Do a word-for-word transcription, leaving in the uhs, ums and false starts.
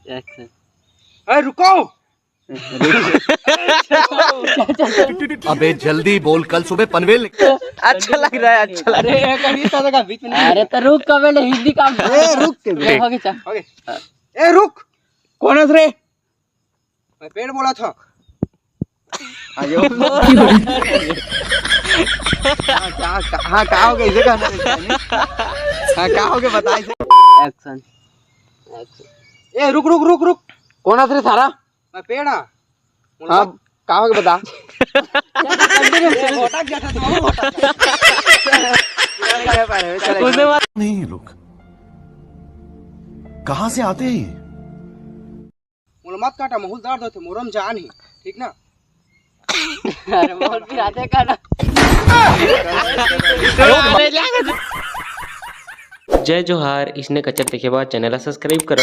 अरे रुको। अबे जल्दी बोल, कल सुबह पनवेल निकल। अच्छा लग रहा है, अच्छा लग रहा है। अरे, एक अभी तो लगा बीच में। अरे तो रुक, कबे ले हिंदी काम। ए, रुक के बे। हो गया, चल। हो गया। ए, रुक। कौन हस रे? मैं पेड़ बोला था। हाँ, यो। हाँ, क्या, क्या, हाँ, क्या हो गया? इसे कहना है, नहीं? हाँ, क्या हो गया? बता इसे। एक्शन। ए, रुक, रुक, रुक, रुक। कौन हस रे सारा? मैं पेड़ हाँ। हाँ, का हो गया बता। ये भटक गया था, तो वो भटक गया। उसने नहीं, ये लोग कहाँ से आते हैं ये? मोला मत काटा, महूल दर्द होथे, मोरम जान ही, ठीक ना? अरे, मोर भी आते काटा। जय जोहार, इसने कचर देखे बाद चैनल ला सब्सक्राइब करो।